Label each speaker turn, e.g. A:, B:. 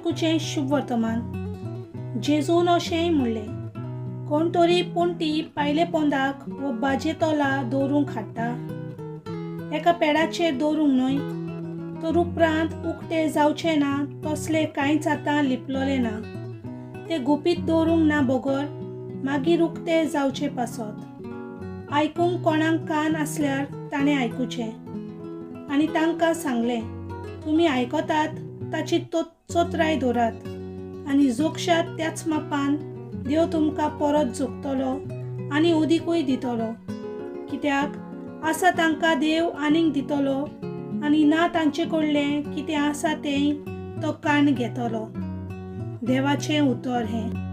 A: प्रभूचें शुभ वर्तमान. जेजून अशेंय म्हणलें, कोण तरी पणटी पायले पोंदाक वो बाजे तोला दवरूंक हाडटा, एका पेडाचेर दवरूंक न्हय, तर उपरांत उक्तें जावचें ना तसलें कांयच आतां लिपलोलें ना, तें गुपीत दवरूंक ना बगर मागीर उक्तें जावचें पासत. आयकूंक कोणाक कान आसल्यार ताणें आयकुचें. आनी तांकां सांगलें, तुमी आयकतात ताची चोत्राय दवरात आनी जोगशात त्याच मापान देव तुमकां परत जोगतलो आनी उदीकूय दितलो. कित्याक आसा तांकां देव आनीक दितलो आनी ना तांचे कडलें कितें आसा तेंय तो काण घेतलो. देवाचें उतर हें.